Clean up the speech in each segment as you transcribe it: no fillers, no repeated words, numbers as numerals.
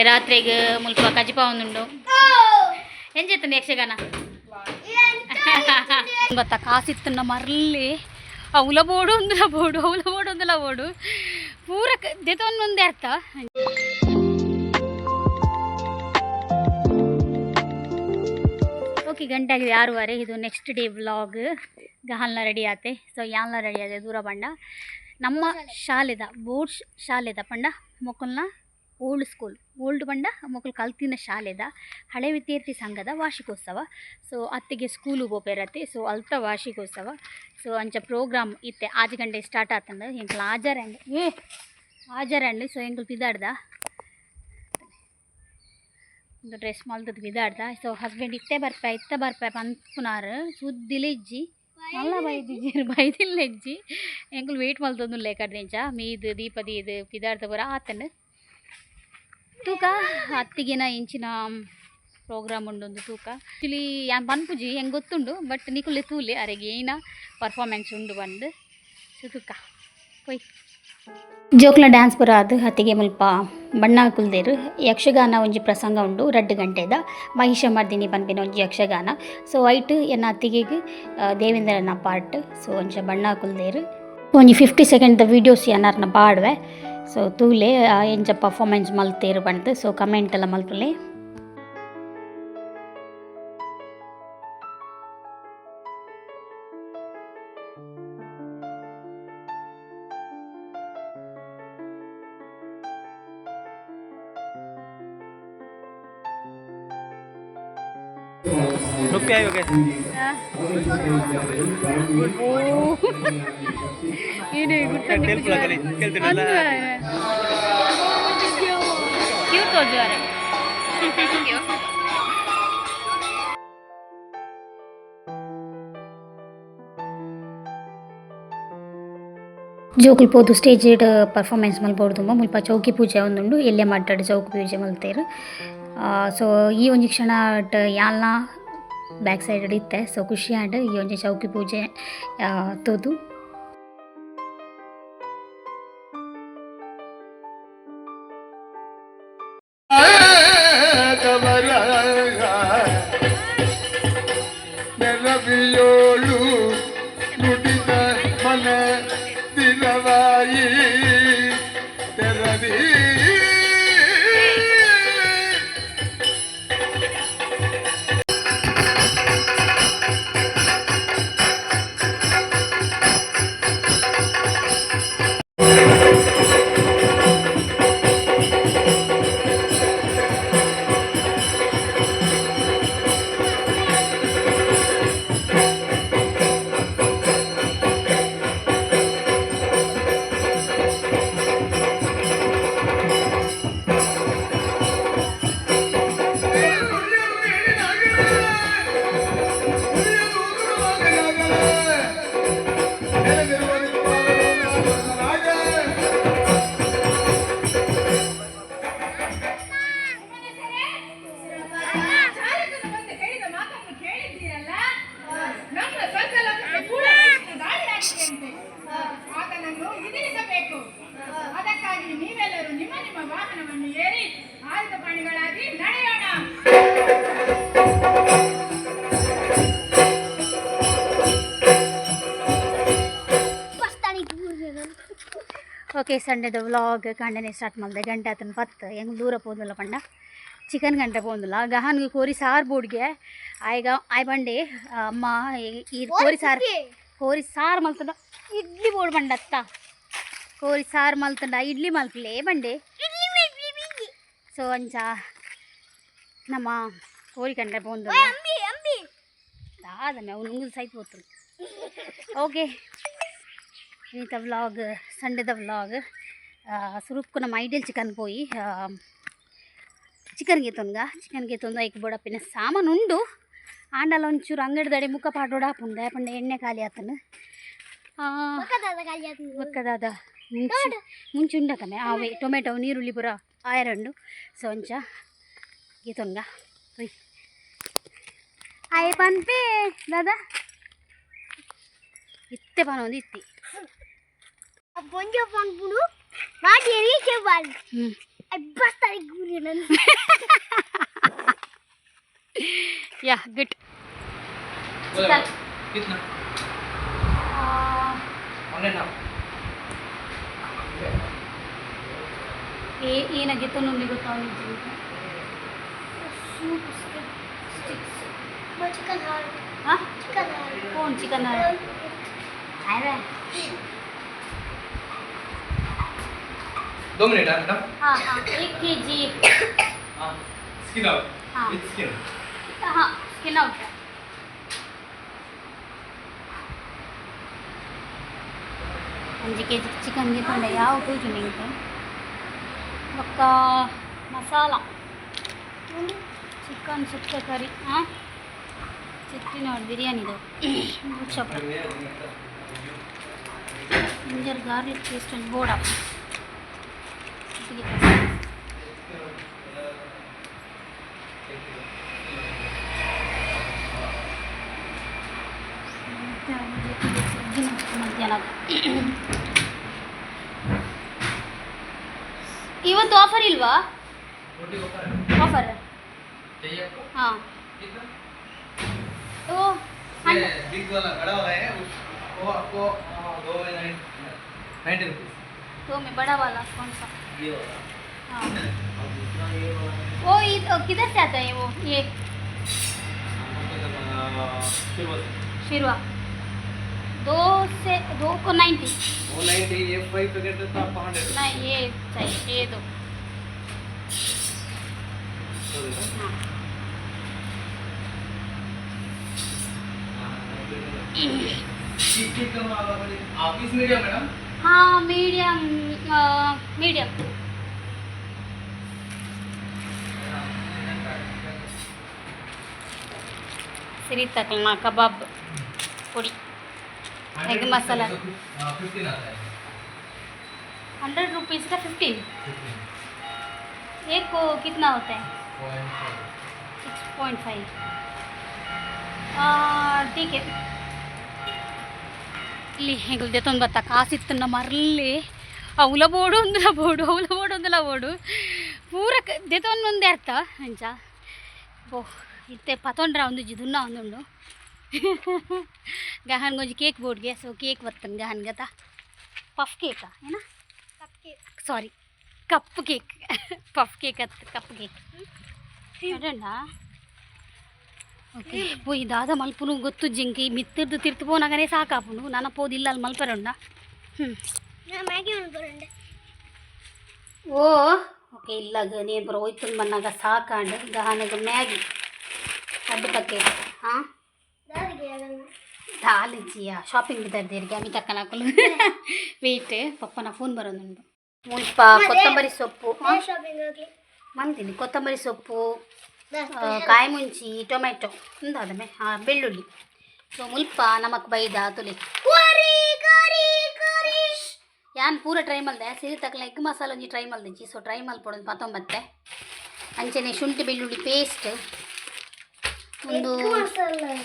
ರಾತ್ರೆಗ್ ಮುಲ್ಪ ಕಜಿಪಾವೊಂದುಂಡು. ಎಂಚೆತ್ತುಂಡು ಯಕ್ಷಗಾನ? ಬತ್ತ ಕಾಸಿತ್ತುಂಡ ಮರ್ಲಿ ಅವುಲ ಬೋಡು ಉಂದುಲ ಬೋಡು, ಅವುಲ ಬೋಡು ಉಂದುಲ ಬೋಡು, ಪೂರ ದೆತೊಂದುಂದೆ ಅರ್ಥ. ಓಕೆ, ಗಂಟೆ ಆಗಿದೆ 6:30. ಇದು ನೆಕ್ಸ್ಟ್ ಡೇ ವ್ಲಾಗ್. ಗಹಲ್ನ ರೆಡಿ ಆತೆ. ಸೊ ಯಾನ್ಲ ರೆಡಿ ಆದೆ. ದೂರ ಪಂಡ ನಮ್ಮ ಶಾಲೆದ ಬೋರ್ಡ್ ಶಾಲೆದ ಪಂಡ ಮೊಕಲ್ನ ಓಲ್ಡ್ ಸ್ಕೂಲ್, ಓಲ್ಡ್ ಪಂಡ ಮೊಕುಲು ಕಲ್ತಿನ ಶಾಲೆದ ಹಳೆ ವಿದ್ಯಾರ್ಥಿ ಸಂಘದ ವಾರ್ಷಿಕೋತ್ಸವ. ಸೊ ಅತ್ತಿಗೆ ಸ್ಕೂಲು ಪೋಪೆರತ್ತೆ. ಸೊ ಅಲ್ತ ವಾರ್ಷಿಕೋತ್ಸವ. ಸೊ ಅಂಚ ಪ್ರೋಗ್ರಾಮ್ ಇತ್ತೆ 6 ಗಂಟೆ ಸ್ಟಾರ್ಟ್ ಆತಂಡು. ಎಂಕ್ಲ ಆಜರಂಡ್, ಏ ಆಜರಂಡ್. ಸೊ ಎಂಕುಲು ಪಿದಾಡ್ದ, ಒಂದು ಡ್ರೆಸ್ ಮಲ್ತದ ಪಿದಾಡ್ದ. ಸೊ ಹಸ್ಬೆಂಡ್ ಇತ್ತೆ ಬರ್ಪೆ ಇತ್ತೆ ಬರ್ಪೆ ಪನ್ಪುನಾರ್, ಸುದ್ದಿಲ ಇಜ್ಜಿ. ಮಲ್ಲ ಬೈದಿಜ್ಜಿ, ಬೈದಿಲ್ಲ ಇಜ್ಜಿ. ಎಂಕುಲು ವೇಟ್ ಮಲ್ತೊಂದುಲ್ಲೆ ಕಡ್ದಿಂಚ ಮೀದ್ ದೀಪ ದೀದ್ ಪಿದಾಡ್ದ ಪೂರ ಆತಂಡು. ತೂಕ ಅತ್ತಿಗೆನ ಇಂಚಿನ ಪ್ರೋಗ್ರಾಮ್ ಉಂಡೊಂದು ತೂಕ. ಆ್ಯಕ್ಚುಲಿ ಯಾನ್ ಪನ್ಪುಜಿ, ಹೆಂಗೆ ಗೊತ್ತುಂಡು, ಬಟ್ ನಿಕುಲೆ ತೂಲೆ ಅರೆಗೆ ಏನ ಪರ್ಫಾರ್ಮೆನ್ಸ್ ಉಂಡು ಬಂದು. ಸೊ ತೂಕ ಪೋಯ್. ಜೋಕ್ಲ ಡ್ಯಾನ್ಸ್ ಪೂರ ಆದ್ ಅತ್ತಿಗೆ ಮುಲ್ಪ ಬಣ್ಣ ಕುಲ್ದೇರು. ಯಕ್ಷಗಾನ ಒಂಜಿ ಪ್ರಸಂಗ ಉಂಡು 2 ಗಂಟೆದ, ಮಹಿಷಮರ್ದಿನಿ ಪನ್ಪಿನ ಒಂಜಿ ಯಕ್ಷಗಾನ. ಸೊ ಐಟ್ ಎನ್ನ ಅತ್ತಿಗೆಗ್ ದೇವೇಂದ್ರನ ಪಾರ್ಟ್. ಸೊ ಒಂಜಿ ಬಣ್ಣ ಕುಲ್ದೇರು. ಒಂಜಿ 50 ಸೆಕೆಂಡ್ ದ ವೀಡಿಯೋಸ್ ಏನಾರ್ನ ಪಾಡ್ವೆ. ಸೊ ತೂಲೆ ಎಂಚ ಪರ್ಫಾರ್ಮೆನ್ಸ್ ಮಲ್ತೇರು ಪಂದ್. ಸೊ ಕಮೆಂಟ್ ಎಲ್ಲ ಮಲ್ಪುಲೆ. Okay okay. Cute ತೋಜುವಾರೆ. ಜೋಕುಲು ಪೋದು ಸ್ಟೇಜ್ ಪರ್ಫಾರ್ಮೆನ್ಸ್ ಮಲ್ಪೊಡು. ಮುಲ್ಪ ಚೌಕಿ ಪೂಜೆ ಒಂದುಂಡು, ಎಲ್ಲೆ ಮಟ್ಟಡ್ ಚೌಕಿ ಪೂಜೆ ಮಲ್ತೇರು. ಸೊ ಈ ಒಂಜಿ ಕ್ಷಣ ಯಾಲ್ನ ಬ್ಯಾಕ್ ಸೈಡ್ ಇತ್ತೆ. ಸೊ ಖುಷಿ ಆಂಡ್ ಈ ಒಂಜಿ ಚೌಕಿ ಪೂಜೆ ತೂದು. ನೆರವಿಯೋಳು ನುಡಿದ ಮನ ದಿನವಾಯಿ ತೆರವಿ. ಚಾರಕನು ಬಂದು ಹೇಳಿದ ಮಾತನ್ನು ಕೇಳಿದ್ದೀರಲ್ಲ? ನಮ್ಮ ಸ್ವರ್ಗಲೋಕಕ್ಕೆ ಕೂಡ ದಾಳಿಯಾಗಿದೆಯಂತೆ. ಆತನನ್ನು ಎದುರಿಸಬೇಕು. ಅದಕ್ಕಾಗಿ ನೀವೆಲ್ಲರೂ ನಿಮ್ಮ ನಿಮ್ಮ ವಾಹನವನ್ನು ಏರಿ ಆಯುಧ ಪ್ರಾಣಿಗಳಾಗಿ ನಡೆಯೋಣ. ಓಕೆ, ಸಂಡೇದ ವ್ಲಾಗ್ ಕಾಂಡೆನೆ ಸ್ಟಾರ್ಟ್ ಮಲ್ದೆ. ಗಂಟೆ ಆತನ 10. ಹೆಂಗೆ ದೂರ ಪೋದುಲ್ಲ ಪಂಡ ಚಿಕನ್ ಗಂಟೆ ಪೋಂದುಲ್ಲ. ಗಹಾನ್ಗೆ ಕೋರಿ ಸಾರು ಬೋಡ್ಗೆ ಆಯ್ಗ ಆಯ್ ಬಂಡೆ ಅಮ್ಮ ಈ ಕೋರಿ ಸಾರು, ಕೋರಿ ಸಾರು ಮಲ್ತಂಡ ಇಡ್ಲಿ ಬೋಡ್ ಬಂಡತ್ತ. ಕೋರಿ ಸಾರು ಮಲ್ತಂಡ ಇಡ್ಲಿ ಮಲ್ಪಲೆ ಬಂಡೆ. ಸೊ ಅಂಚ ನಮ್ಮ ಕೋರಿ ಕಂಡ್ರೆ ಪೋಂದುಲ್ಲ ದಾದಮ್ಮೆ ಅವ್ನು ನುಂಗುದು ಸೈತ್ ಪೋತು. ಓಕೆ, ಇನಿತ ವ್ಲಾಗ್ ಸಂಡೇದ ವ್ಲಾಗ್. ಸುರುಕ್ಕು ನಮ್ಮ ಐಡಿಯಲ್ ಚಿಕನ್ ಪೋಯಿ ಚಿಕನ್ ಗೆತೊನ್ಗ. ಚಿಕನ್ ಗೆತೊಂದು ಐಕ್ ಬೋಡಪ್ಪಿನ ಸಾಮಾನು ಉಂಡು. ಆಂಡಲ ಒಂಚೂರು ಅಂಗಡಿದಡೆ ಮುಖ ಪಾಡೋಡ ಆಪುಂಡು, ಪಂಡ ಎಣ್ಣೆ ಖಾಲಿ ಆತನು ಬೊಕ್ಕದಾದ ಮುಂಚಿ ಮುಂಚಿ ಉಂಡತಮೆ ಆವೆ ಟೊಮೆಟೊ ನೀರುಳ್ಳಿ ಪೂರ ಆಯರಂಡು. ಸೊ ಅಂಚ ಗೆತೊನ್ಗ ಒಯ್ ಆಯೆ ಪನ್ಪೆ ದಾದಾ ಇತ್ತೆ ಪನೊಂದು ಇತ್ತಿ. ಪೊಂಜ ಪನ್ಪುಂಡು ನಾಟಿ. Yeah good. Chicken. कितना? 1.5. ಏ ಏನಾಗಿತ್ತು ನಮಗೆ ಗೊತ್ತಾಗಿದ್ದು. Soup sticks. Chicken heart. ಹಾಂ. Chicken heart. ಕೋನ್ ಚಿಕನ್ ಅರೆ. 2 मिनट है मैडम. ಹಾಂ ಹಾಂ, 1 ಕೆಜಿ. हाँ, स्किन आउट. हाँ. With skin. ಹಾಂ, ಸ್ಕಿನ್ ಔಟ್. 1 ಕೆಜಿ ಚಿಕನ್ ಗೆತೊಂಡೆ ಯಾವ ತೂಜು ನಿಂಗೆ. ಬೊಕ್ಕ ಮಸಾಲ ಚಿಕನ್ ಸುಕ್ಕ ಕರಿ. ಹಾಂ, ಚಿಟ್ಟಿನೋಡು ಬಿರಿಯಾನಿದು ಚಪ್ಪ. ಜಿಂಜರ್ ಗಾರ್ಲಿಕ್ ಪೇಸ್ಟ್ ಒಂದು ಬೋಡ. ಮಧ್ಯಾಹ್ನ ಇವತ್ತು ಆಫರ್ ಇಲ್ವಾ? रोटी ऑफर है. ಆಫರ್. चाहिए आपको? ಹಾಂ. कितना? ಓ. ये बिग वाला, बड़ा वाला है, उस वो आपको दो में 90 रुपीज़. तो में बड़ा वाला कौन सा? ये वाला. हाँ. और दूसरा ये वाला है. वो ये किधर से आता है वो ये? सिल्वर से. शिरवा दो से दो को 90. वो 90, ये फाइव पैकेट है तो आपको 100. नहीं, ये चाहिए, ये दो. हाँ. हाँ. चिकन वाला आप इस मीडियम मैडम. हाँ, मीडियम मीडियम. ಸರಿ ತಕಲ್ನ ಕಬಾಬ್ ಪುಡಿ. एग मसाला. 15 आता है. 100 रुपीज़ का 15? 15. एक को कितना होता है? 0.5. 6.5, ठीक है. ಇಲ್ಲಿ ಹೆಂಗೆ ದೆತ್ತೊಂದು ಬತ್ತ. ಕಾಸಿತ್ತು ಮರ್ಲಿ. ಅವುಲ ಬೋಡು ಒಂದುಲ ಬೋಡು, ಅವುಲ ಬೋಡು ಒಂದುಲ ಬೋಡು, ಪೂರ ದೆತ್ತೊಂದು ಒಂದೇ ಅರ್ಥ ಅಂಚ. ಬೋ ಇತ್ತೆ ಪತೊಂಡ್ರ ಒಂದು ಜಿದುನ್ನ ಒಂದುಂಡು. ಗಹನ್ ಗೊಂಜಿ ಕೇಕ್ ಬೋರ್ಡ್ಗೆ. ಸೊ ಕೇಕ್ ಬರ್ತನ್ ಗಹನ್ ಗತ. ಪಫ್ ಕೇಕಾ ಏನ? Cup cake. Sorry, cup cake. Puff cake ಅತ್ತು, ಕಪ್ ಕೇಕ್ ಅಡಂಡ. ಓಕೆ, ಪೋಯಿ ದಾದ ಮಲ್ಪುನು ಗೊತ್ತು ಜಿಂಕಿ. ಮಿತ್ತಿರ್ದು ತಿರ್ತು ಪೋನಾಗನೇ ಸಾಕಾಪುಂಡು. ನನ್ನ ಪೋದಿಲ್ಲ ಅಲ್ಲಿ ಮಲ್ಪರುಂಡ. ಹ್ಞೂ. ನಾ ಮ್ಯಾಗಿ ಮಲ್ಪರುಂಡೆ. ಓ ಓಕೆ. ಇಲ್ಲಾಗ ನೀನು ಬರೋ ಹೋಯ್ತು ಬಂದಾಗ ಸಾಕಾಂಡು. ಗಹನಗ ಮ್ಯಾಗಿ ಅಡ್ಡು ಪ್ಯಾಕೆಟ್. ಹಾಂ. ದಾದಿಗೆ ಅದನ್ನ. ದಾಲಿಜ್ಜಿಯ ಶಾಪಿಂಗ್ ಬಿದ್ದಾರ್ದೇರಿಗೆ ಅಮಿ ತಕ್ಕನಾಕಲು. Weight, ಪಪ್ಪನ phone ಬರೋದುಂಟು. ಮುಲ್ಪ ಕೊತ್ತಂಬರಿ ಸೊಪ್ಪು. ಶಾಪಿಂಗ್ ಹೋಗ್ಲಿ. ಮಂದಿನಿ ಕೊತ್ತಂಬರಿ ಸೊಪ್ಪು, ಕಾಯಿ ಮುಂಚಿ, ಟೊಮೆಟೊ ಉಂದಾದಮೆ. ಹಾಂ, ಬೆಳ್ಳುಳ್ಳಿ. ಸೊ ಮುಲ್ಪ ನಮಕ್ ಬೈದ ತುಲಿ. ಕೋರಿ ಕೋರಿ ಕೋರಿ. ಯಾನ್ ಪೂರ ಟ್ರೈ ಮಲ್ದೆ. ಸಿರಿ ತಕ್ಕಲ ಎಗ್ ಮಸಾಲ ಒಂಜಿ ಟ್ರೈ ಮಲ್ದಿಜ್ಜಿ. ಸೊ ಟ್ರೈ ಮಲ್ಪೊಡೊಂದು ಪತ್ತೊಂಬತ್ತೆ. ಅಂಚನೆ ಶುಂಠಿ ಬೆಳ್ಳುಳ್ಳಿ ಪೇಸ್ಟ್ ಒಂದು. ಮಸಾಲ.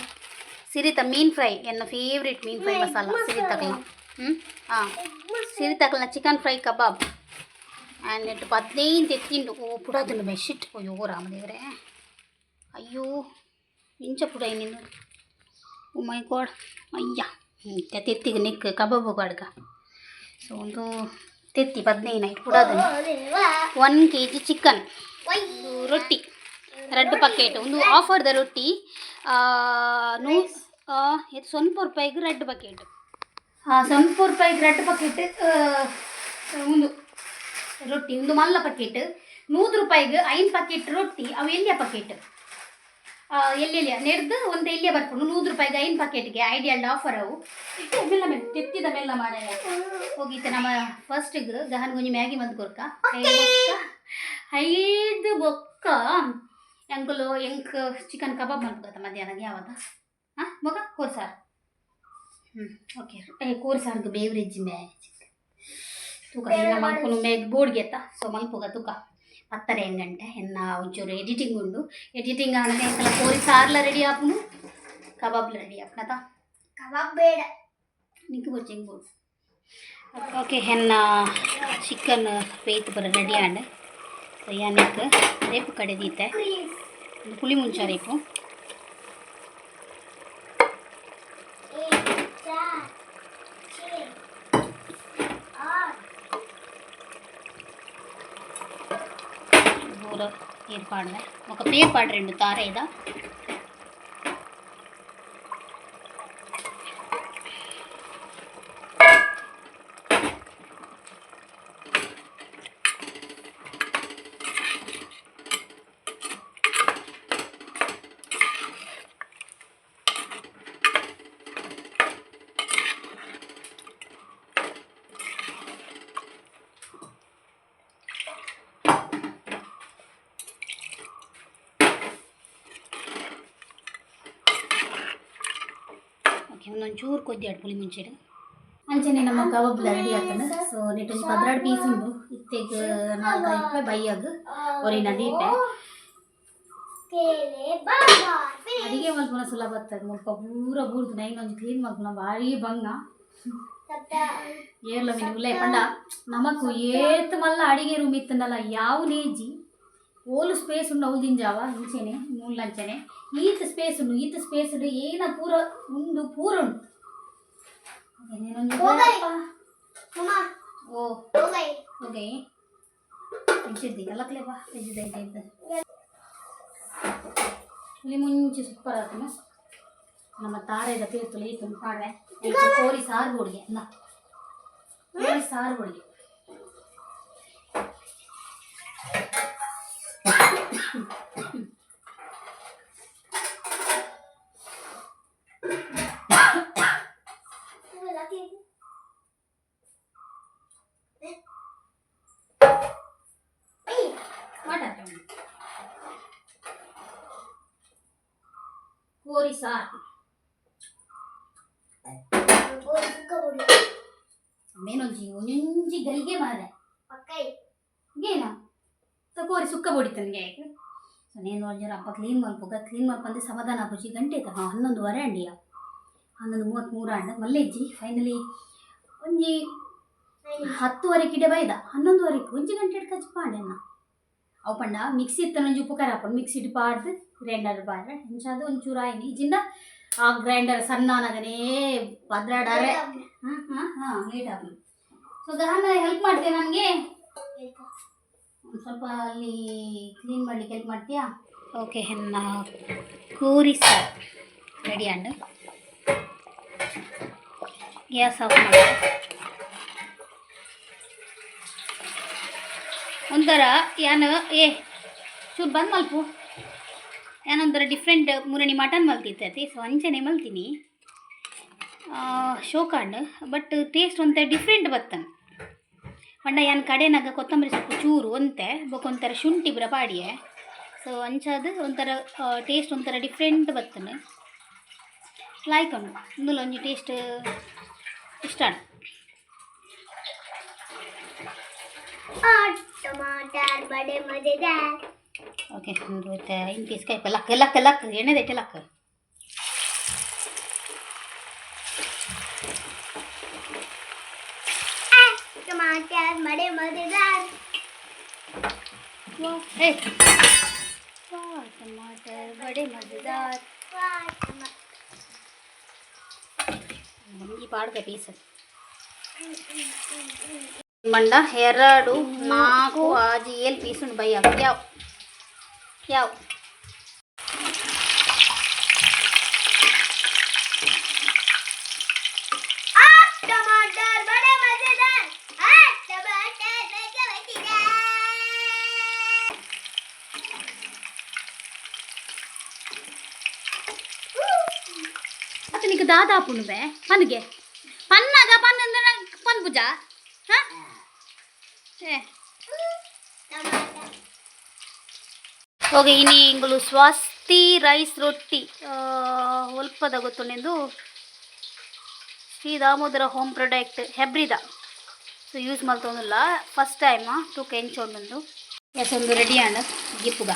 ಸಿರಿತ ಮೀನ್ ಫ್ರೈ, ಎನ್ನ ಫೇವ್ರೇಟ್ ಮೀನ್ ಫ್ರೈ ಮಸಾಲ ಸಿರಿ ತಕಲ. ಹ್ಞೂ ಹಾಂ, ಸಿರಿ ತಕಲ್ನ ಚಿಕನ್ ಫ್ರೈ ಕಬಾಬ್ ಆ್ಯಂಡ್ ಇಟ್ಟು 15 ತೆತ್ತಿಂಡು. ಓ, ಪುಡಾದುಂಡು ಬೈ. ಶಿಟ್, ಅಯ್ಯೋ ರಾಮದೇವರೇ, ಅಯ್ಯೋ, ಇಂಚ ಪುಡ ನೀನು. ಓ ಮೈ ಗಾಡ್, ಅಯ್ಯ. ಹ್ಞೂ, ತೆತ್ತಿಗೆ ನಿಕ್ ಕಬಾಬ್ ಅಡ್ಗ. ಸೊ ಒಂದು ತೆತ್ತಿ 15 ಐಟ್ ಪುಡಾದುಂಡು. 1 ಕೆಜಿ ಚಿಕನ್, ಒಂದು ರೊಟ್ಟಿ ರಡ್ಡು ಪ್ಯಾಕೆಟ್. ಒಂದು ಆಫರ್ದ ರೊಟ್ಟಿ ನೂ ಇದು 0 ರೂಪಾಯಿಗೆ ರಡ್ಡು ಪ್ಯಾಕೆಟ್. ಹಾಂ, 0 ರೂಪಾಯಿಗೆ ರಡ್ಡು ಪ್ಯಾಕೆಟ್ ಒಂದು ರೊಟ್ಟಿ. ಒಂದು ಮಲ್ಲ ಪ್ಯಾಕೆಟ್ 100 ರೂಪಾಯಿಗೆ 5 ಪ್ಯಾಕೆಟ್ ರೊಟ್ಟಿ. ಅವು ಎಲ್ಲಿಯ ಪ್ಯಾಕೆಟ್ ಎಲ್ಲೆಲ್ಲಿಯ ನೆಡ್ದು ಒಂದು ಎಲ್ಲಿಯ ಬರ್ಕೊಂಡು 100 ರೂಪಾಯಿಗೆ 5 ಪ್ಯಾಕೆಟ್ಗೆ ಐಡಿಯಲ್ ಆಫರ್ ಅವು. ಮೆಲ್ಲ ಮೆಲ್ಲ ತೆತ್ತಿದ ಮೆಲ್ಲ ಮಾರಾಯ. ಹೋಗಿತ್ತು ನಮ್ಮ ಫಸ್ಟಿಗೆ ಗಹನ್ ಗುಂಜಿ ಮ್ಯಾಗಿ ಬಂದು ಕೊರ್ಕ. ಐದು ಬೊಕ್ಕ ಎಂಕುಲು ಎಂಕ್ ಚಿಕನ್ ಕಬಾಬ್ ಮಲ್ಪುಗತ್ತ ಮಧ್ಯಾಹ್ನ ಯಾವದ. ಹಾಂ, ಮಗ ಕೋರ್ ಸಾರು. ಹ್ಞೂ ಓಕೆ. ಏ, ಕೋರ್ ಸಾರ್ಗೆ ಬೇವರೇಜ್ ಮ್ಯಾಜ್ ತೂಕ. ಇನ್ನ ಮಲ್ಪುನು ಮ್ಯಾಗ್ ಬೋರ್ಡ್ಗೆತ್ತ. ಸೊ ಮಲ್ಪುಗ ತೂಕ ಪತ್ತರ ಹೆಂಗಂಟೆ. ಎನ್ನ ಒಂಚೂರು ಎಡಿಟಿಂಗ್ ಉಂಡು. ಎಡಿಟಿಂಗ್ ಆನಗ ಎಂಕಲ ಕೋರಿ ಸಾರ್ಲ ರೆಡಿ ಆಪುನು, ಕಬಾಬ್ಲ ರೆಡಿ ಆಪುನತ. ಕಬಾಬ್ ಬೇಡ. ನಿಂಗೆ ಬೊಚ್ಚಂಗ್ ಬೋರ್ಡ್. ಓಕೆ, ಹೆನ್ನ ಚಿಕನ್ ಬೇಯ್ತು ಬರ ರೆಡಿ ಆಂಡ್. ಸೊ ಯಾನಿಕ್ ರೇಪು ಕಡೆ ದೀತೆ ಪುಳಿ ಮುಂಚ ರೇಪು ಪೂರ ಪೇರ್ ಪಾಡ್ವೆ ఒక ಪೇರ್ ಪಾಡ್ రెండు తాರೇದ ಓಕೆ ಒಂದೊಂದು ಚೂರು ಕೊದ್ದಿ ಆಡ್ ಪುಳಿ ಮುಂಚೆಡು ಅಂಚನೆ ನಮ್ಮ ಕಬಾಬ್ ರೆಡಿ ಆಗ್ತದೆ. ಸೊ ನೆಟ್ ಒಂಜಿ 12 ಪೀಸ್ ಉಂಡು ಇತ್ತೆಗ್ ನಾಲ್ಕು ಐಪೆ ಬೈಯಾಗ ಒರಿನ ದೀಪೆ ಅಡಿಗೆ ಮಲ್ಪುನ ಸುಲಭ ಆಗ್ತದೆ. ಮುಲ್ಪ ಪೂರ ಬೂರ್ದು ನೈನ್ ಒಂಜಿ ಕ್ಲೀನ್ ಮಲ್ಪುನ ಭಾರಿ ಬಂಗ ಏರ್ಲ ಮೀನು ಉಲ್ಲೆ ಪಂಡ ನಮಕ್ ಏತ್ ಮಲ್ಲ ಅಡಿಗೆ ರೂಮ್ ಇತ್ತಂಡಲ ಯಾವ ನೇಜಿ ಓಲು ಸ್ಪೇಸ್ ಉಂಡು ಅವು ದಿಂಜಾವ ಇಂಚೆನೆ ಮೂಲಂಚನೆ ಈತ್ ಸ್ಪೇಸ್ ಉಂಡು ಈತ್ ಸ್ಪೇಸ್ ಉಂಡು ಏನ ಪೂರ ಉಂಡು ಪೂರ ಉಂಡು. ಓ ಓಕೆ ಫ್ರಿಜ್ ಎಲ್ಲಕ್ಲೇಪಾ ಫ್ರಿಜ್ ಐತೆ ಇಲ್ಲಿ ಮುಂಚೆ ಸೂಪರ್ ಆಗ್ತದೆ. ನಮ್ಮ ತಾರೆದ ತೀರ್ತುಲು ಈತು ಪಾಡ್ವೆ ಕೋರಿ ಸಾರು ಬೋಡಿಗೆ ಅಂದ ಕೋರಿ ಸಾರು ಬೋಡಿಗೆ ಕೋರಿ ಸಾರು ಮೇನೊಂಜಿ ಒಂಜೊಂಜಿ ಗಲಿಗೆ ಮಾರೆ ಏನ ಸೊ ಕೋರಿ ಸುಕ್ಕ ಬೊಡಿತನಿಗೆ ಸೊ నేను ಒಂಜಿ ಅಪ್ಪ ಕ್ಲೀನ್ ಮಲ್ಪುಗ ಕ್ಲೀನ್ ಮಲ್ಪಂದೆ ಸಮಾಧಾನ ಆಪುಜಿ ಗಂಟೆ ಆಯ್ತು 11:30 ಅಂಡಿಯ 11:33 ಅಂಡ ಮಲ್ಲೆಜ್ಜಿ ಫೈನಲಿ ಒಂಜಿ 10:30 ಕಿಡೆ ಬೈದ 11:30 ಒಂಜಿ ಗಂಟೆ ಕಚ್ಚಿ ಪಾಂಡೆನ್ನ ಅವು ಪಂಡ ಮಿಕ್ಸಿ ಇತ್ತನ ಒಂಜಿ ಉಪಕಾರ ಆಪುಂಡು ಮಿಕ್ಸಿ ಇಟ್ಟು ಪಾಡ್ದು ಗ್ರೈಂಡರ್ ಪಾಡ್ರೆ ಇಂಚಾದ ಒಂಚೂರು ಆಯ್ನಿ ಇಜಿಂದ ಆ ಗ್ರೈಂಡರ್ ಸಣ್ಣ ಅನಗನೇ ಪದ್ರಾಡಾರೆ ಹಾಂ ಹಾಂ ಹಾಂ ಲೇಟ್ ಆಪುಂಡು. ಸೊ ಗಹನ ಹೆಲ್ಪ್ ಮಾಡ್ತೀಯ ನನಗೆ ಒಂದು ಸ್ವಲ್ಪ ಅಲ್ಲಿ ಕ್ಲೀನ್ ಮಾಡಲಿಕ್ಕೆ ಹೆಲ್ಪ್ ಮಾಡ್ತೀಯಾ? ಓಕೆ ಹೆನ್ನ ಕೋರಿ ಸಾರು ರೆಡಿ and gas off ಮಾಡಿ ಒಂಥರ ಯಾನ್ ಏ ಚೂರು ಬಂದ್ ಮಲ್ಪು ಯಾನೊಂಥರ ಡಿಫ್ರೆಂಟ್ ಮುರಣಿ ಮಟನ್ ಮಲ್ತಿತ್ತೈತಿ. ಸೊ ಅಂಚನೆ ಮಲ್ತೀನಿ ಶೋಕಾಂಡ್ ಬಟ್ ಟೇಸ್ಟ್ ಒಂಥರ ಡಿಫ್ರೆಂಟ್ ಬತ್ತನ್ ಪಂಡ ಯಾನ್ ಕಡೆನಾಗ ಕೊತ್ತಂಬರಿ ಸೊಪ್ಪು ಚೂರು ಒಂತೆ ಬೊಕ ಒಂಥರ ಶುಂಠಿ ಪೂರ ಪಾಡಿಯೆ. ಸೊ ಅಂಚಾದ್ ಒಂಥರ ಟೇಸ್ಟ್ ಒಂಥರ ಡಿಫ್ರೆಂಟ್ ಬತ್ತನೆ ಲಾಯ್ಕ್ ಉಂಡು ಇಂದುಲ ಒಂಜಿ ಟೇಸ್ಟ್ ಇಷ್ಟ टमाटर बड़े मजेदार. ಓಕೆ ಒಂದು ಇನ್ ಪೀಸ್ ಕೈಪ ಲಕ್ ಲಕ್ ಲಕ್ ಎಣ್ಣೆದೈತೆ ಲಕ್ टमाटर बड़े मजेदार. ए वाह टमाटर बड़े मजेदार. वाह टमाटर. ಒಂಜಿ ಪಾಡ್ಕ ಪೀಸ್ ಮಂಡ 2 4 6 7 ಪೀಸ್ ಉಂಡು ಬೈ ಯಾವ ಯಾವ टमाटर बड़े मजेदार. टमाटर बड़े मजेदार. ಅತ್ತ ನಿಕ್ ದಾದ ಆಪುಂಡು ಬೇ ಪನ್ಗೆ ಪನ್ನಾಗ ಪನ್ನ ಪನ್ ಪೂಜಾ ಹಾಂ ಏ ಓಕೆ ಇನಿ ಇಂಗುಲು ಸ್ವಸ್ತಿ ರೈಸ್ ರೊಟ್ಟಿ ಒಲ್ಪದ ಗೊತ್ತುಂಡೆಂದು ಶ್ರೀ ದಾಮೋದರ ಹೋಮ್ ಪ್ರಾಡಕ್ಟ್ ಹೆಬ್ರಿದ ಸೊ ಯೂಸ್ ಮಲ್ತೊಂದುಲ್ಲ ಫಸ್ಟ್ ಟೈಮ್ ತೂಕ ಎಂಚ ಉಂಡು ಎಸ್ ಒಂದು ರೆಡಿ ಆಂಡ್ ಗಿಪ್ಪುಗ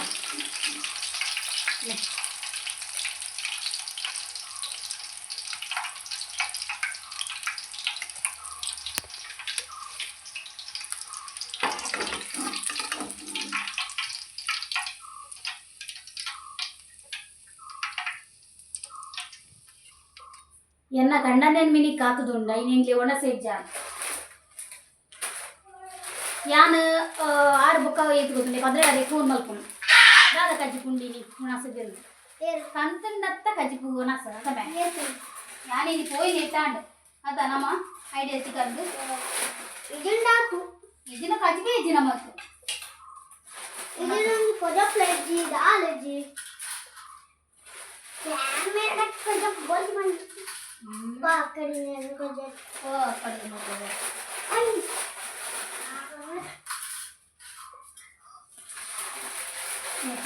ಎನ್ನ ಕಂಡನೇನ್ ಮಿನಿ ಕಾತುದುಂಡ ಇನ್ ಒಣ ಸೇಜ್ಜ ಯಾನ್ ಆರು ಬುಕ್ಕ ಏತ್ ಗೊತ್ತುಂಡೆ ಪದ್ರಾಡೆ ಫೋನ್ ಮಲ್ಪುನು ದಾದ ಕಜ್ಜಿ ಒಣಸದಿಲ್ಲ ಕಂತಂಡತ್ತ ಕಜ್ಜಿಪು ಒಣಸ ಅದ ಯಾನೇನಿ ಪೋಯಿ ನೇತಾಂಡ್ ಅದ ನಮ್ಮ ಐಡಿಯಾ ಸಿಕ್ಕಂದು. ಇದುಂಡಾಕು. ಇದಿನ ಕಜ್ಜಿಗೆ ಇಜ್ಜಿ ನಮಕ್. ಇದೊಂದು ಪೊದ ಪ್ಲೇಜಿ ದಾಲಜಿ ಕ್ಯಾಮೆರಾ కొంచెం బోల్ ಬಂದು అక్కడ కొంచెం. ಓ ಪಡೆದು.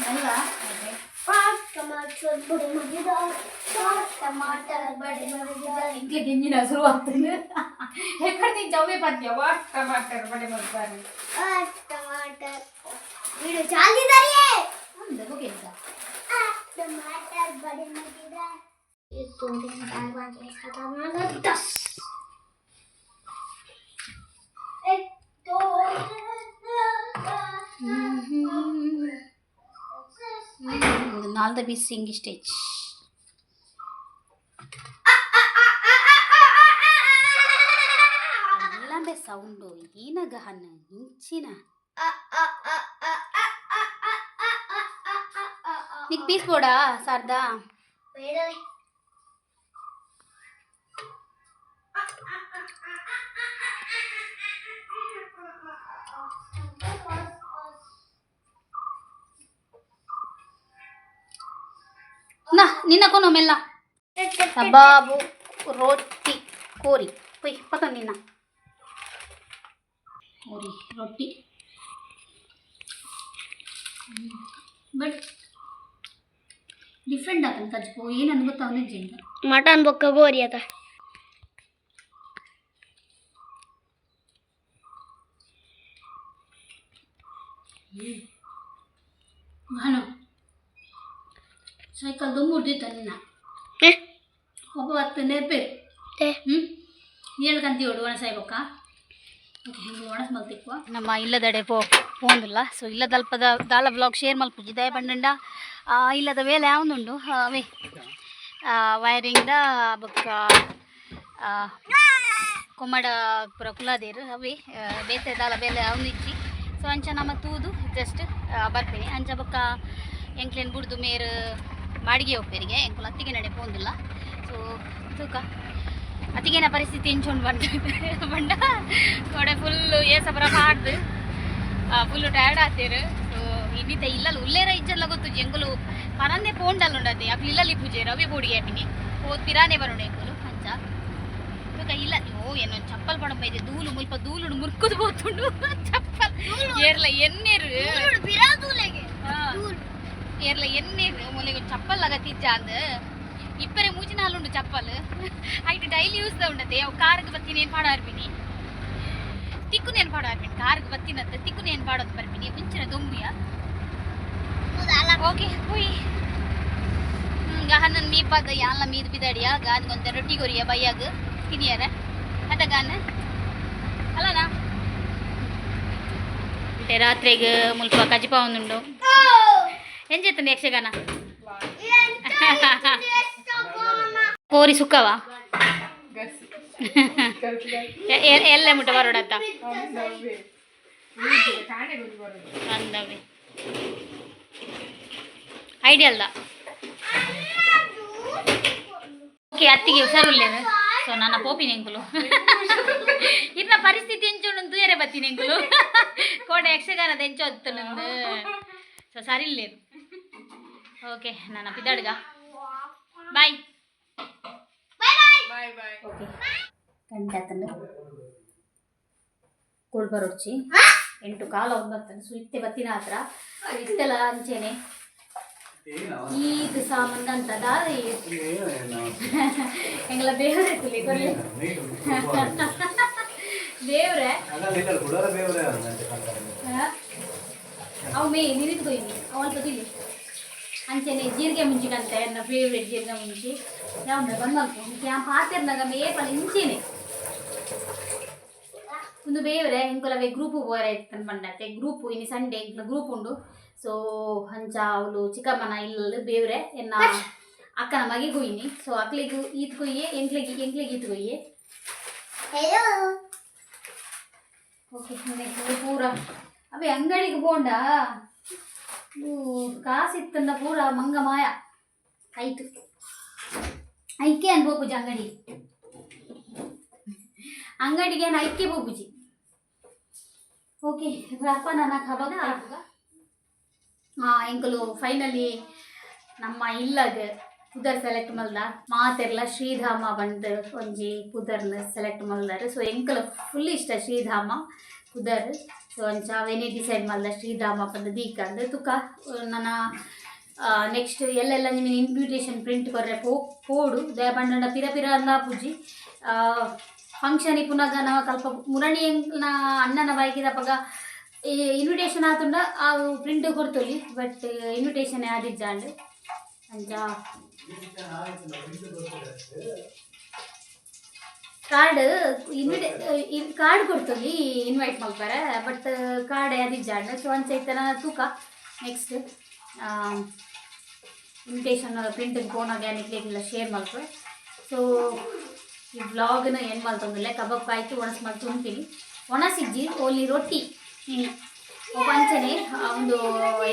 ಮಲ್ವಾ. टमाटर बड़े मजेदार, चार टमाटर बड़े मजेदार. ఇంట్లో గింజిన శురు అవుతుంది. ఎక్కడ నుంచి అవే పద్య what ಟಮಾಟರ್ ಬಡೆ ಮಜೇದಾರ್. और टमाटर वीडियो चाल दी है. ಅಂದ ಓಕೆ. टमाटर बड़े मजेदार. एक, दो, तीन, चार, पाँच, छः, सात, आठ, नौ, 10. एक, दो. ನಾಲ್ದ ಪೀಸ್ ಸಿಂಗಿ ಸ್ಟಿಚ್. ಎಲ್ಲಂಬೆ ಸೌಂಡು ಏನ ಗಹನ ಇಂಚಿನ నీకు పీస్ పోడా సార్దా? ನಾ ನಿನ್ನ ಕೊನೋ ಮೆಲ್ಲ ಕಬಾಬು ರೊಟ್ಟಿ ಕೋರಿ ಪೊಯ್ ಪತ ನಿನ್ನ ಕೋರಿ ರೊಟ್ಟಿ. ಬಟ್ ಡಿಫ್ರೆಂಟ್ ಆತನ ಕಜ್ಪು ಏನು ಗೊತ್ತಾವನಿ ಜಿಂಗ. ಮಟನ್ ಬೊಕ್ಕ ಗೋರಿ ಅದ. ನಾನು ಸೈಕಲ್ ದುಮ್ಮುಡ್ದಿತ್ತ ನಿನ್ನ ಒಬ್ಬ ಹತ್ತು ನೆರ್ಪೇರು. ಹ್ಞೂ ಏಳು ಕಂತಿ ಓಡು ಒಣ ಸಾಯ್ಬೊಕ್ಕ. ಓಕೆ, ಹಿಂಗೆ ಒಣಸ್ ಮಲ್ತಿಕ್ವ ನಮ್ಮ ಇಲ್ಲದಡೆ ಪೋ ಪೋಂದಿಲ್ಲ. ಸೊ ಇಲ್ಲದಲ್ಪದ ದಾಲ ಬ್ಲಾಗ್ ಶೇರ್ ಮಲ್ಪುಜಿ ದಯ ಪಂಡಂಡ ಇಲ್ಲದ ವೇಲೆ ಯಾವೊಂದುಂಡು ಅವೇ ವೈರಿಂಗ್ದ ಬೊಕ್ಕ ಕೊಮ್ಮಡ ಪೂರ ಕುಲಾದೇರು ಅವೇ ಬೇತೆ ದಾಲ ಬೇಲೆ ಅವನು ಇಜ್ಜಿ. ಸೊ ಅಂಚ ನಮ್ಮ ತೂದು ಜಸ್ಟ್ ಬರ್ಪೇನೆ. ಅಂಚ ಬೊಕ್ಕ ಎಂಕ್ಲೆನ್ ಬುಡ್ದು ಮೇರು ಬಾಡಿಗೆ ಒಪ್ಪೇರಿಗೆ ಎಂಕುಲು ಅತ್ತಿಗೆ ನಡೆ ಪೋಂದಿಲ್ಲ. ಸೊ ತೂಕ ಅತ್ತಿಗೇನ ಪರಿಸ್ಥಿತಿ ಇಂಚೊಂಡು ಬಂಡ ಬಂಡ ಕೊಡೆ ಫುಲ್ಲು ಏಸಪುರ ಮಾಡ್ದು ಫುಲ್ಲು ಟಯರ್ಡ್ ಆತೇರು. ಸೊ ಇನ್ನಿತ ಇಲ್ಲಲ್ಲ ಉಲ್ಲೇರ ಇಜ್ಜಲ್ಲ ಗೊತ್ತು ಎಂಕುಲು ಪನಂದೆ ಪೋಂಡಲ್ಲ ಉಂಡತೆ ಅಕ್ಲು ಇಲ್ಲಲ್ಲಿ ಪೂಜೆ ರವಿ ಬೋಡಿಗೆ ಹಾಪಿನಿ ಪೋದ್ ಪಿರಾನೆ ಬರೋಣ ಎಂಕುಲು. ಅಂಚ ತೂಕ ಇಲ್ಲ ಓ ಏನೋ ಚಪ್ಪಲ್ ಪಡ ಬೈದೆ ದೂಲು ಮುಲ್ಪ ದೂಲುಡು ಮುರ್ಕುದು ಪೋತುಂಡು ಚಪ್ಪಲ್ ಏರ್ಲ ಎನ್ನೇರು. ಏರ್ಲ ಎನ್ನೇರು ಮೊಲೆಗೆ ಚಪ್ಪಲ್ ಅಗತ್ತಿಜ್ಜ ಅಂದ್ ಇಪ್ಪರೆ ಮೂಜಿ ನಾಲುಂಡು ಚಪ್ಪಲ್ ಐಟ್ ಡೈಲಿ ಯೂಸ್ the ಉಂಡತೆ. ಅವು ಕಾರ್ಗ್ ಬತ್ತೀನಿ ಏನು ಪಾಡ ಆರ್ಪಿನಿ ತಿಕ್ಕು ನೇನು ಪಾಡ ಆರ್ಪಿನಿ ಕಾರ್ಗ್ ಬತ್ತಿನತ್ತ ತಿಕ್ಕು ನೇನು ಪಾಡೋದು ಬರ್ಪಿನಿ ಮುಂಚಿನ ದೊಂಬುಯ. ಓಕೆ ಹೋಯ್ ಗಹನನ್ ಮೀಪದ ಯಾನ್ಲ ಮೀದ್ ಬಿದಡಿಯ ಗಾನ್ ಗೊಂತೆ ರೊಟ್ಟಿ ಕೊರಿಯ ಬಯ್ಯಾಗ ತಿನಿಯರ ಅದ ಗಾನ ಅಲ್ಲನಾ అంటే ರಾತ್ರಿಗೆ ಮುಲ್ಪ ಕಜಿಪ ಒಂದುಂಡು. ಏನ್ చేస్తుంది ಯಕ್ಷಗಾನ ಕೋರಿ ಸುಕ್ಕವಾ ಎಲ್ಲ ಮುಟ್ಟ ಬರೋಡತ್ತ ಅಂದವೆ ಐಡಿಯಾ ಅಲ್ಲ. ಓಕೆ, ಅತ್ತಿಗೆ ಹುಷಾರುಲ್ಲೇನು. ಸೊ ನನ್ನ ಪೋಪಿನ ಎಂಕುಲು ಇನ್ನ ಪರಿಸ್ಥಿತಿ ಎಂಚುಂಡು ತೂಯರೆ ಬತ್ತೀನಿ ಎಂಕುಲು ಕೋಡೆ ಯಕ್ಷಗಾನದ ಎಂಚು ಹೊತ್ತುಂಡು. ಸೊ ಸರಿ ಇಲ್ಲೇನು. ಓಕೆ, ನನ್ನ ಪಿದಾಡ್ಗ ಬಾಯ್. Bye bye. ಓಕೆ, ಗಂಟೆ ಆತಂಡು ಕೋಲ್ಡ್ ಬರೋಡ್ಚಿ 8:15 ಒಂಬತ್ತನ್ನು. ಸೊ ಇತ್ತೆ ಬತ್ತಿನ ಹತ್ರ ಇತ್ತೆಲ್ಲ ಅಂಚೆನೆ ಈದ್ ಸಾಮಾನ್ ಅಂತ ದಾದ ಎಂಗಲ ಬೇವ್ರೆ ತುಲಿ ಕೊರ್ಲಿ ದೇವ್ರೆ. ಅವು ಮೇ ನಿರಿದು ಕೊಯ್ನಿ ಅವು ಅಲ್ಪ ತಿಳಿ ಅಂಚೆನೆ ಜೀರಿಗೆ ಮುಂಚಿಕಂತೆ ನನ್ನ ಫೇವ್ರೇಟ್ ಜೀರಿಗೆ ಮುಂಚಿ ಯಾವ ಬಂದ್ ಮಲ್ಪು ಯಾ ಪಾತೆರ್ನಾಗ ಮೇ ಪಲ ಇಂಚೆನೆ ಒಂದು ಬೇವ್ರೆ ಎಂಕುಲವೇ ಗ್ರೂಪ್ ಬೋರೆ ಇತ್ತನ್ ಪಂಡತೆ ಗ್ರೂಪ್ ಇನಿ ಸಂಡೇ ಎಂಕ್ಲ ಗ್ರೂಪ್ ಉಂಡು. ಸೊ ಅಂಚ ಅವಳು ಚಿಕ್ಕಮ್ಮನ ಇಲ್ಲ ಬೇವ್ರೆ ಎನ್ನ ಅಕ್ಕನ ಮಗೆ ಕೊಯ್ಯಿನಿ. ಸೊ ಅಕ್ಲೆಗ್ ಈತ್ ಕೊಯ್ಯೆ, ಎಂಕ್ಲೆಗ್ ಎಂಕ್ಲೆಗ್ ಈತ್ ಕೊಯ್ಯೆ. ಹಲೋ. ಓಕೆ, ಪೂರ ಅವೇ ಅಂಗಡಿಗೆ ಪೋಂಡ ಕಾಸಿತ್ತಂದ ಪೂರ ಮಂಗ ಮಾಯ ಆಯ್ತು. ಐಕೆ ಅನ್ ಪೋಪುಜಿ ಅಂಗಡಿ. ಅಂಗಡಿಗೆ ಏನು ಐಕೆ ಪೋಪುಜಿ. ಓಕೆ, ಅಪ್ಪ ನನ್ನ ಖಬಾಗ. ಹಾಂ, ಎಂಕುಲು ಫೈನಲಿ ನಮ್ಮ ಇಲ್ಲಗ್ ಪುದರ್ ಸೆಲೆಕ್ಟ್ ಮಲ್ದ. ಮಾತೆರ್ಲ ಶ್ರೀಧಾಮ ಬಂದ್ ಒಂಜಿ ಪುದರ್ನ ಸೆಲೆಕ್ಟ್ ಮಲ್ದಾರ್. ಸೊ ಎಂಕಲ ಫುಲ್ ಇಷ್ಟ ಶ್ರೀಧಾಮ ಪುದರ್. ಸೊ ಅಂಚ ಅವೇನೇ ಡಿಸೈಡ್ ಮಲ್ದ, ಶ್ರೀಧಾಮ ಪಂದ್ ದೀಕಂದ್. ತುಕ ನನ್ನ ನೆಕ್ಸ್ಟ್ ಎಲ್ಲೆಲ್ಲ ನಿಮಗೆ ಇನ್ವಿಟೇಷನ್ ಪ್ರಿಂಟ್ ಕೊರ್ರೆ ಪೋ ಪೋಡು ದಯ ಪಂಡಂಡ ಪಿರ ಪಿರ ಅಂದಾಪುಜಿ. ಫಂಕ್ಷನ್ ಇಪ್ಪುನಗ ನವ ಕಲ್ಪ ಮುರಣಿ ಎಂಕ್ನ ಅಣ್ಣನ ಬೈಕಿದಪಗ ಈ ಇನ್ವಿಟೇಷನ್ ಆತುಂಡ ಆ ಪ್ರಿಂಟ್ ಕೊಡ್ತೊಲಿ, ಬಟ್ ಇನ್ವಿಟೇಷನ್ ಆದಿಜ್ಜಾಂಡ್. ಅಂಚ ಕಾರ್ಡ್ ಇನ್ವಿಟೇ ಕಾರ್ಡ್ ಕೊಡ್ತೊಲಿ ಇನ್ವೈಟ್ ಮಲ್ಪರೆ, ಬಟ್ ಕಾರ್ಡ್ ಆದಿಜ್ಜಾಂಡ್. ಸೊ ಅಂಚ ಇತ್ತನ ತೂಕ, ನೆಕ್ಸ್ಟ್ ಇನ್ವಿಟೇಷನ್ ಪ್ರಿಂಟ್ ಪೋನಾಗ ನಿಕ್ಲೆಗ್ಲ ಶೇರ್ ಮಲ್ಪೆ. ಸೊ ಈ ವ್ಲಾಗ್ನ ಏನು ಮಲ್ತೊಂದಿಲ್ಲ. ಕಬಾಬ್ ಆಯ್ತು, ಒಣಸ್ ಮಲ್ತು ಉಂಪಿನಿ. ಒಣಸಿಜ್ಜಿ, ಓನ್ಲಿ ರೊಟ್ಟಿ ಇನಿ. ಅಂಚನೆ ಒಂದು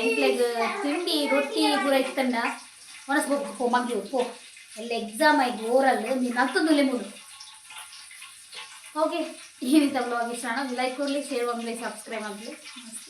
ಎಂಕ್ಲೆಗ್ ತಿಂಡಿ ರೊಟ್ಟಿ ಪೂರ ಇತ್ತಂಡ ಒಣಸ್ ಪೋ ಮಗ್ಲು ಪೋ. ಎಲ್ಲ ಎಕ್ಸಾಮ್ ಆಯ್ತು, ಓರಲ್ ನೀನು ನತ್ತೊಂದುಲ್ಲೆ ಮೂಡು. ಓಕೆ, ಏನಿತ್ತ ವ್ಲಾಗ್ ಇಷ್ಟ ಲೈಕ್ ಕೊಡಲಿ, ಶೇರ್ ಮಾಡಲಿ, ಸಬ್ಸ್ಕ್ರೈಬ್ ಆಗಲಿ. ನಮಸ್ಕಾರ.